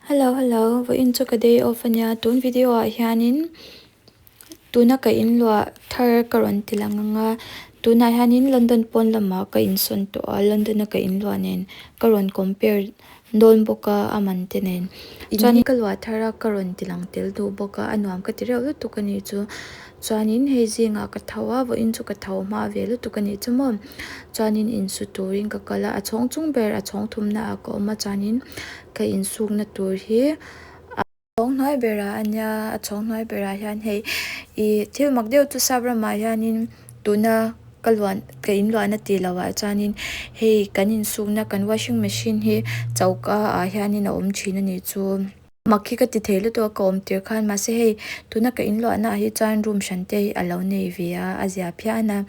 Hello hello, vawiin chu ka day off ania tun video ah hianin tuna ka in luah thar ka rawn ti lang ang a tunah hianin London pawn lamah ka insawn tawh a London a ka in luah nen ka rawn compare dawn bawk a a man te nen chuan ka luah thar a ka rawn ti lang tel duh bawk a a nuam ka ti reuh lutuk a nih chu chuanin hei zingah ka tho a vawiin chu ka tho hma ve lutuk a nih chu maw chuanin insu turin ka kal a a chhawng chung ber a chhawng thumna ah ka awm a chuanin ka insukna tur hi a chhawng hnuai berah a nia a chhawng hnuai berah hian hei ih thil mak deuh chu sap ramah hianin tuna ka luan ka in luahna tih loh ah chuanin hei kan insukna kan washing machine hi choka ah hianin a awm thin a nih chu mak hi ka ti thei lutuk a ka awm tir khan mahse hei tuna ka in luahna ah hi chuan room hran te hi a lo nei ve a a zia phian a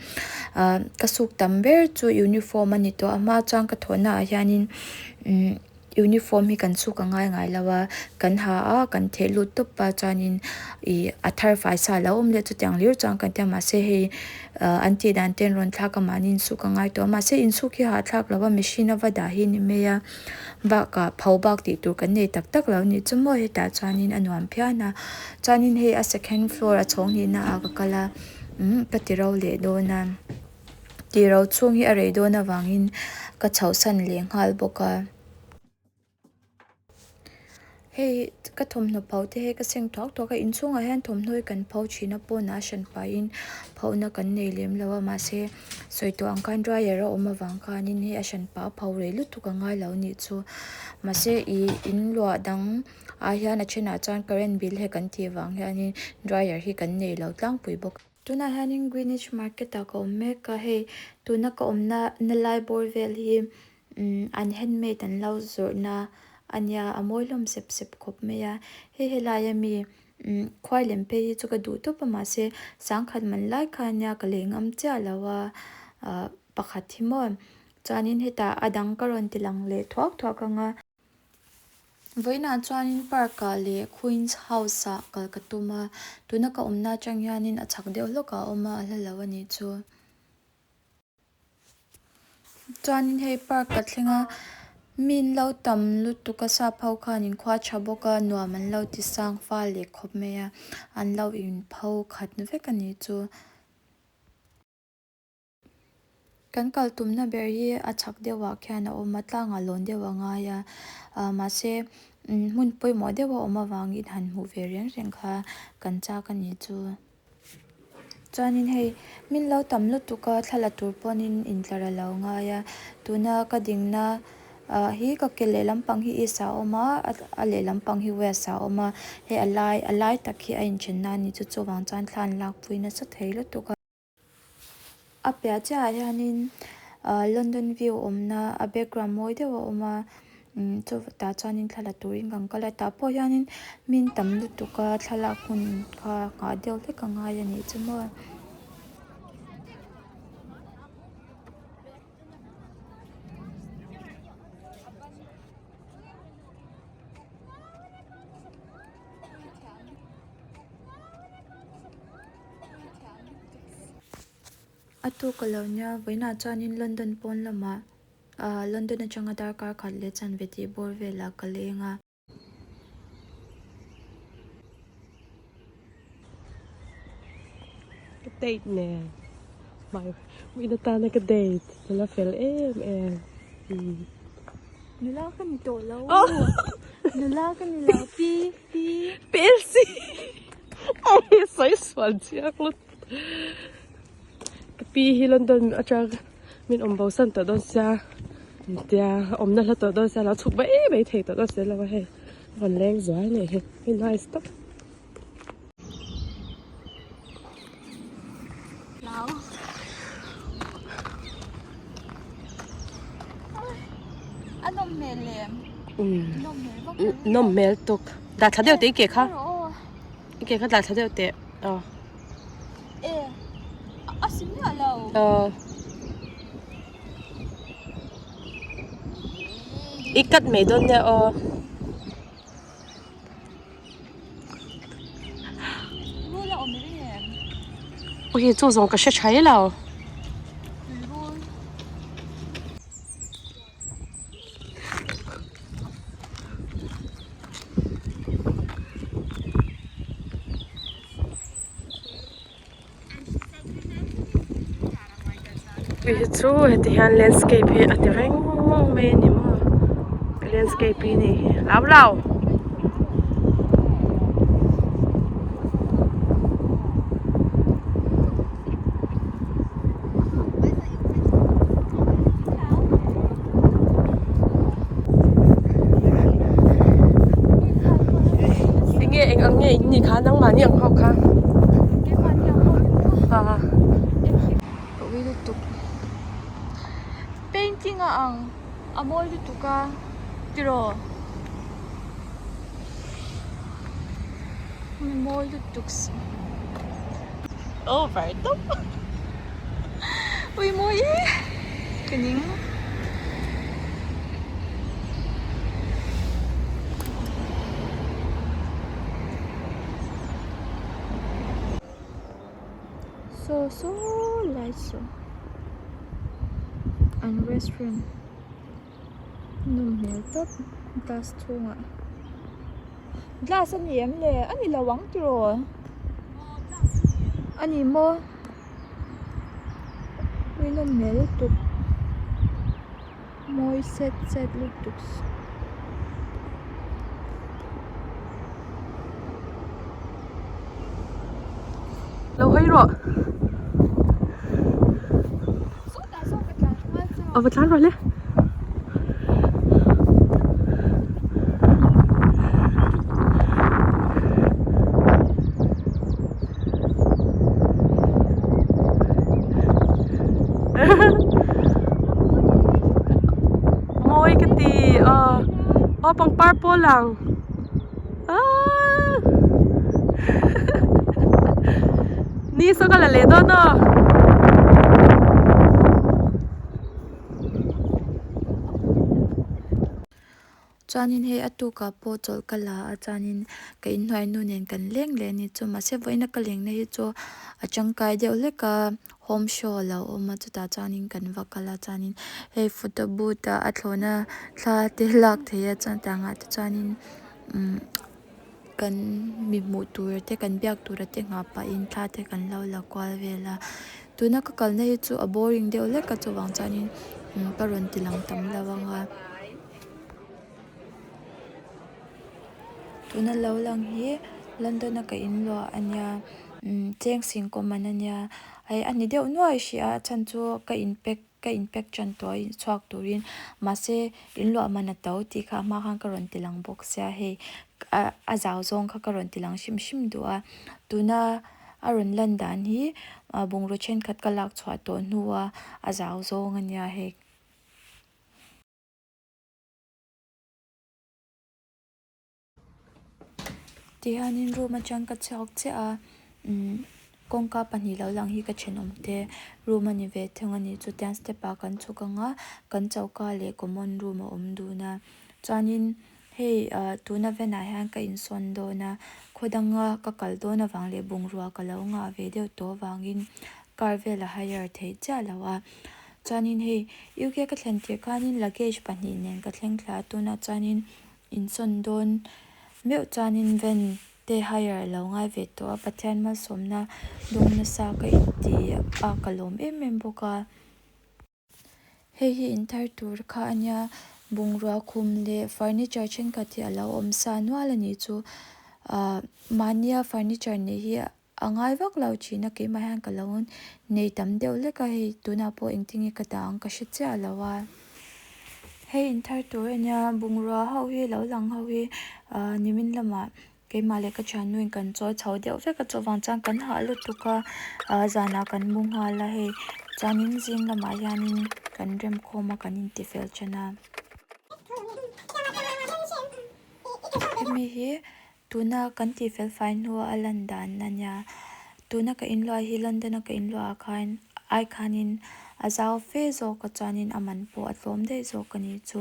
ah ka suk tam ber chu uniform a ni tawh a hma chuan ka thawhna ah hianin umm. Uniform hi kan chhuk a ngai ngai lo a, kan ha a, kan theh lut tawp a chuanin ih a thar fai sa a lo awm leh chutiang hlir chuan kan ti a mahse hei ah an tih dan te an rawn thlak a mahni insuk a ngai tawh a mahse insuk hi hahthlak lo a machine a va dah hi ni mai a bakah pho bak tih tur kan nei tak tak lo a nih chu maw hetah chuanin a nuam phian a chuanin hei a second floor a chhawng hnihna ah ka kal a umm ka ti ro leh dawn a. Tih ro chhung hi a rei dawn avangin ka chhohsan leh nghal bawk a. Hei ka thawmhnaw pho te hi ka seng thuak thuak a inchhungah hian thawmhnaw hi kan pho thin a pawnah a hran pahin phona kan nei lem lo a mahse sawi tawh ang khan dryer a awm avang khanin hei a hran pah a pho rei lutuk a ngai lo a nih chu mahse ih in luah dang ah hian a thenah chuan current bill he kan tih vang hianin dryer hi kan nei lo tlangpui bawk a. Tunah hianin Greenwich Market ah ka awm mek a, hei tuna ka awmna na lai bawr vel hi umm an handmade an lo zawrhna a nia a mawi hlawm sep sep khawp mai a, hei helai ami umm khuai lem phei hi chu ka duh tawp a mahse sangkhat man lai kha ania ka lei ngam chiah lo a ah pakhat hi maw chuanin hetah a dang ka rawn ti lang leh thuak thuak ang a. Vawiinah chuanin park ah leh Queen's House ah kal ka tum a, tuna ka awmna atang hianin a chhak deuh hlawk ah a awm a, a hla lo a nih chu. Chuanin hei park ka thleng a, mi in lo tam lutuk a sap ho khan in khua tha bawk a, nuam an lo ti sang fal leh khawp mai a, an lo inpho khat vek a nih chu. Kan kal tumna ber hi a chhak deuhah khian a awm a tlangah lawn deuh a ngai a ah mahse hmun pawimawh deuh a awm avangin han hmuh ve reng reng kha kan chak a nih chu. Chuanin hei min lo tam lutuk a thla la tur pawhin intlar a lo ngai a tuna ka dingna ah hi ka ke lehlam pang hi east ah a awm a a lehlam pang hi west ah a awm a hei a lai a lai tak hi a inthenna a ni chu chuvang chuan thla an lakpui nasa thei lutuk a. A piah chiahah hianin ah London view awmna a background mawi deuh a awm a umm chutah chuanin thla la turin kan kal a tah pawh hianin min tam lutuk a thlalak hun kha nghah deuh hlek a ngai a nih chu maw. A tuk a lo nia vawiinah chuanin London pawn lamah ah London atanga darkar khat leh chanve tih bawr velah ka leng a. Ka date nen hmai uina atana ka date ka la fel em em umm. Nula ka ni tawh lo nula ka ni lo pi pi. PLC Ai sawi sual chiang lut ka pi hi London atang min awm bo san tawh dawn sia engtia awmna hla tawh dawn sia lo chhuk mai mai thei tawh dawn si lo a hei a rawn leng zuai a nih hi hei nice tak. A nawm hmel lem. Nawm hmel tuk. Dah thla deuh teh i ke kha. I ke kha dah thla deuh teh. Aw. E a si miah lo. Aw. I cut mai dawn nia aw. Rul a awm reng em? Ui chu zawng ka hre thai lo. Rul. Pi hi chu heti hian landscape hi a ti reng mai a ni maw landscape hi ni hi lau lau. Enge eng ang nge in nih kha nangmahni ang ho kha ah. Ka ui lutuk painting a ang a mawi lutuk a tiraw mawi lutuk over tawp ui mawi e ka ning. Saw saw lai saw an restaurant nawm hmel tawp glass chhungah glass a ni em le a ni lo ang tiraw a ni maw ui nawm hmel lutuk mawi set set lutuk. Lo hawi rawh. A va tlan rawh le. Mawi ka ti aw aw pangpar pawh lang aaa ni saw ka la leh dawn aw. Chuanin hei a tukah pawh chawlh ka la a chuanin ka inhnuai nu nen kan leng leh a ni chu mahse vawiina ka lengna hi chu a tangkai deuh hlek a home show a lo awm a chutah chuanin kan va kal a chuanin hei photo booth ah a thlawhna thla te lak theih a chuan tiangah te chuanin umm kan mi hmuh tur te kan biak tur te nghah pahin thla te kan lo la kual vel a tuna ka kalna hi chu a boring deuh hlek a chuvang chuanin ka rawn ti lang tam lo ang a. Tuna lo lang hi London a ka in luah a nia cheng sing kawm an a nia hei a ni deuh nuai hrih a a chhan chu ka in pack ka in pack tan tawh a chhuak turin mahse in luah man a to tih kha a hma khan ka rawn ti lang bawk sia hei a zau zawng kha ka rawn ti lang hrim hrim duh a tuna a rawn lan dan hi bungraw thenkhat ka lak chhuah tawh hnua a zau zawng a nia hei. Tihianin room atang ka chhuak chiah a umm kawngka pahnih lo lang hi ka thenawm te room a ni ve thung a ni chutiang step ah kan chhuk ang a kan choka leh common room a awm dun a chuanin hei ah tuna van ah hian ka insawn dawn a khaw danga ka kal dawn avang leh bungrua ka lo ngah ve deuh tawh avangin car vel a hire theih chiah lo a. Chuanin hei UK ka thlen tirh khanin luggage pahnih nen ka thleng thla a tunah chuanin insawn dawn meuh chuanin van te hire a lo ngai ve tawh a Pathian malsawmna dawng nasa ka inti a ka lawm em em bawk a. Hei hi inthar tur kha a nia bungrua khum leh furniture thenkhat hi a lo awm sa nual a nih chu ah mahnia furniture neih hi A ngai vak lo thin a keimah hian ka lo nei tam deuh hlek a hei tunah pawh engtin nge ka dah ang ka hre chiah lo a hei inthar tur a nia bungrua ho hi lo lang ho hi ah nimin lamah keimah leh ka thiannu in kan chawi chho deuh vek a chuvang chuan kan hah lutuk a ah zanah kan mu nghal a hei chuanin zing lamah hianin kan rem khawm a kan intifel then a hemi hi. Tuna kan tih fel fai hnua a lan dan a nia. Tuna ka inluah hi London a ka inluah ah khan ai khanin a zau fe zawk a chuanin a man pawh a tlawm daih zawk a nih chu.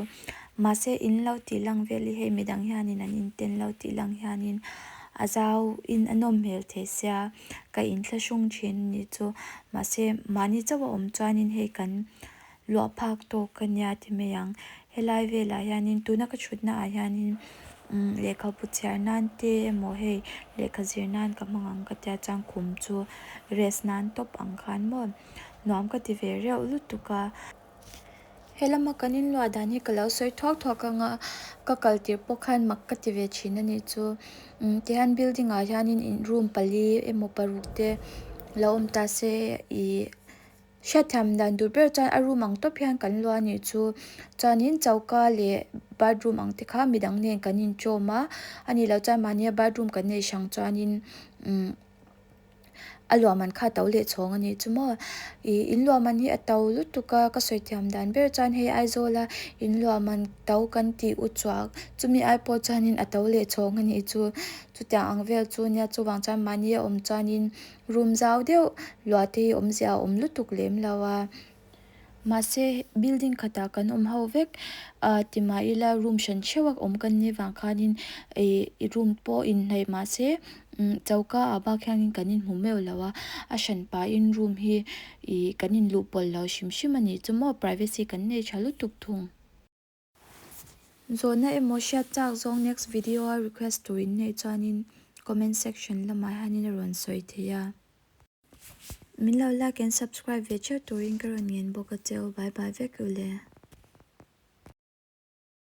Mahse in lo tih lang vel hi hei midang hianin an inten lo tih lang hianin a zau in a nawm hmel thei sia ka inthlahrung thin a nih chu. Mahse mahni chauh a awm chuanin hei kan luah phak tawk a nia ti mai ang helai velah hianin tuna ka thutna ah hianin umm lehkhabu chhiar nan te emaw hei lehkha zir nan ka hmang ang ka tia chuan khum chu rest nan tawp ang khan maw. nuam ka ti ve reuh lutuk a. Helama kan inluah dan hi ka lo sawi thuak thuak ang a, ka kal tirh pawh khan mak ka ti ve thin a nih chu. Umm tihian building ah hianin in room pali emaw paruk te lo awm ta se ih hriatthiam dan duh ber chuan a room ang tawp hian kan luah a nih chu. Chuanin choka leh bathroom ang te kha midang nen kan inṭawm a, a nih loh chuan mahnia bathroom kan neih hrang chuanin umm. A luahman kha a to leh chhawng a nih chu maw ih in luahman hi a to lutuk a ka sawi thiam dan ber chuan hei Aizawl a in luahman to kan tih u chuak chumi ai pawh chuanin a to leh chhawng a nih chu chutiang ang vel chu nia chuvang chuan mahni a awm chuanin room zau deuh luah te hi awmzia a awm lutuk lem lo a. Mahse building khatah kan awm ho vek ah ti mah ila room hran theuh a awm kan nih vang khanin ih room pawh inhnaih mahse choka ah bak hianin kan inhmu meuh lo a a hran pahin room hi ih kan inluh pawlh lo hrim hrim a nih chu maw privacy kan nei tha lutuk thung. Zawhna emaw hriat chak zawng next video a request tur in neih chuanin comment section lamah hianin a rawn sawi thei a. Min lo like and subscribe ve theuh turin ka rawn ngen bawk a cheu. Bye bye vek u le.